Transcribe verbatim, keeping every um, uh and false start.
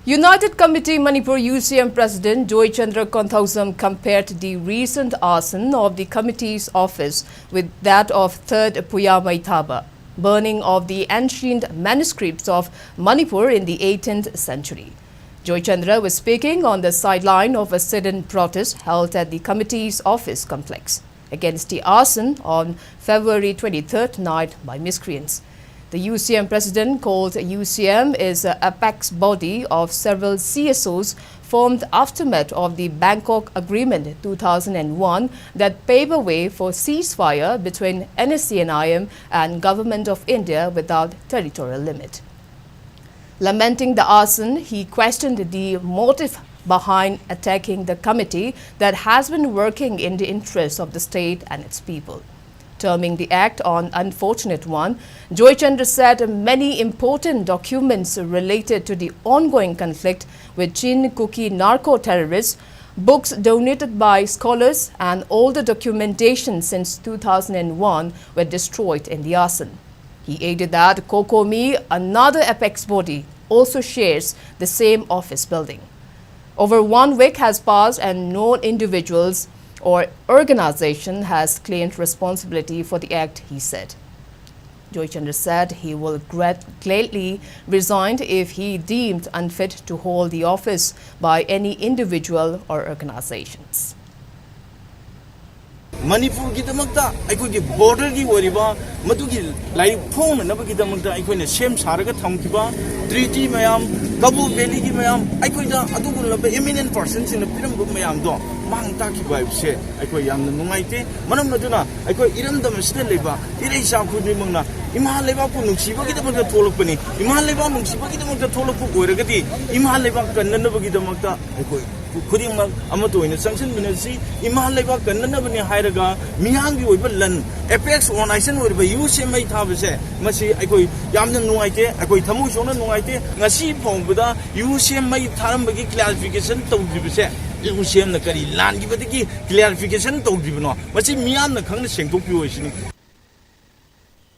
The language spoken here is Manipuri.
United Committee Manipur U C M President Joy Chandra Konthoujam compared the recent arson of the committee's office with that of third Puya Meithaba, burning of the ancient manuscripts of Manipur in the eighteenth century. Joy Chandra was speaking on the sideline of a sit-in protest held at the committee's office complex against the arson on February twenty-third night by miscreants. The U C M president called U C M is an apex body of several C S Os formed aftermath of the Bangkok Agreement two thousand one that paved a way for ceasefire between N S C N I M and Government of India without territorial limit. Lamenting the arson, he questioned the motive behind attacking the committee that has been working in the interests of the state and its people. Terming the act an unfortunate one, Joy Chandra said many important documents related to the ongoing conflict with Chin Kuki narco-terrorists, books donated by scholars, and all the documentation since two thousand one were destroyed in the arson. He added that COCOMI, another apex body, also shares the same office building. Over one week has passed and no individuals or organization has claimed responsibility for the act, he said. Joy Chandra said he will grat-, gladly resign if he deemed unfit to hold the office by any individual or organizations. ꯃꯅꯤꯄꯨꯔꯒꯤꯗꯃꯛꯇ ꯑꯩꯈꯣꯏꯒꯤ ꯕꯣꯔꯗꯔꯒꯤ ꯑꯣꯏꯔꯤꯕ ꯃꯗꯨꯒꯤ ꯂꯥꯏꯔꯤꯛ ꯐꯣꯡꯅꯅꯕꯒꯤꯗꯃꯛꯇ ꯑꯩꯈꯣꯏꯅ ꯁꯦꯝ ꯁꯥꯔꯒ ꯊꯝꯈꯤꯕ ꯇ꯭ꯔꯤꯇꯤ ꯃꯌꯥꯝ, ꯀꯕꯣ ꯚꯦꯂꯤꯒꯤ ꯃꯌꯥꯝ, ꯑꯩꯈꯣꯏꯗ ꯑꯗꯨꯒꯨꯝꯂꯕ ꯏꯃꯤꯅꯦꯟ ꯄꯥꯔꯁꯟꯁꯤꯡꯅ ꯄꯤꯔꯝꯕ ꯃꯌꯥꯝꯗꯣ ꯃꯥꯡ ꯇꯥꯛꯈꯤꯕ ꯍꯥꯏꯕꯁꯦ ꯑꯩꯈꯣꯏ ꯌꯥꯝꯅ ꯅꯨꯡꯉꯥꯏꯇꯦ꯫ ꯃꯔꯝ ꯑꯗꯨꯅ ꯑꯩꯈꯣꯏ ꯏꯔꯝꯗꯝ ꯑꯁꯤꯗ ꯂꯩꯕ ꯏꯔꯩꯆꯥ ꯈꯨꯗꯤꯡꯃꯛꯅ ꯏꯃꯥ ꯂꯩꯕꯥꯛꯄꯨ ꯅꯨꯡꯁꯤꯕꯒꯤꯗꯃꯛꯇ ꯊꯣꯛꯂꯛꯄꯅꯤ꯫ ꯏꯃꯥ ꯂꯩꯕꯥꯛ ꯅꯨꯡꯁꯤꯕꯒꯤꯗꯃꯛꯇ ꯊꯣꯛꯂꯛꯄ ꯑꯣꯏꯔꯒꯗꯤ ꯏꯃꯥ ꯂꯩꯕꯥꯛ ꯀꯟꯅꯅꯕꯒꯤꯗꯃꯛꯇ ꯑꯩꯈꯣꯏ ꯈꯨꯗꯤꯡꯃꯛ ꯑꯃꯠꯇ ꯑꯣꯏꯅ ꯆꯪꯁꯤꯟꯃꯤꯟꯅꯁꯤ꯫ ꯏꯃꯥ ꯂꯩꯕꯥꯛ ꯀꯟꯅꯅꯕꯅꯤ ꯍꯥꯏꯔꯒ ꯃꯤꯌꯥꯝꯒꯤ ꯑꯣꯏꯕ ꯂꯟ, ꯑꯦꯄꯦꯛꯁ ꯑꯣꯔꯒꯅꯥꯏꯖꯦꯁꯟ ꯑꯣꯏꯔꯤꯕ ꯌꯨ ꯁꯤ ꯑꯦꯝ ꯃꯩ ꯊꯥꯕꯁꯦ ꯃꯁꯤ ꯑꯩꯈꯣꯏ ꯌꯥꯝꯅ ꯅꯨꯡꯉꯥꯏꯇꯦ, ꯑꯩꯈꯣꯏ ꯊꯃꯣꯏ ꯁꯣꯛꯅ ꯅꯨꯡꯉꯥꯏꯇꯦ꯫ ꯉꯁꯤ ꯐꯥꯎꯕꯗ ꯌꯨ ꯁꯤ ꯑꯦꯝ ꯃꯩ ꯊꯥꯔꯝꯕꯒꯤ ꯀ꯭ꯂꯥꯔꯤꯐꯤꯀꯦꯁꯟ ꯇꯧꯗ꯭ꯔꯤꯕꯁꯦ, ꯌꯨ ꯁꯤ ꯑꯦꯝꯅ ꯀꯔꯤ ꯂꯥꯟꯈꯤꯕꯗꯒꯤ ꯀ꯭ꯂꯥꯔꯤꯐꯤꯀꯦꯁꯟ ꯇꯧꯗ꯭ꯔꯤꯕꯅꯣ, ꯃꯁꯤ ꯃꯤꯌꯥꯝꯅ ꯈꯪꯅ ꯁꯦꯡꯗꯣꯛꯄꯤꯌꯨ ꯍꯥꯏꯁꯤꯅꯤ꯫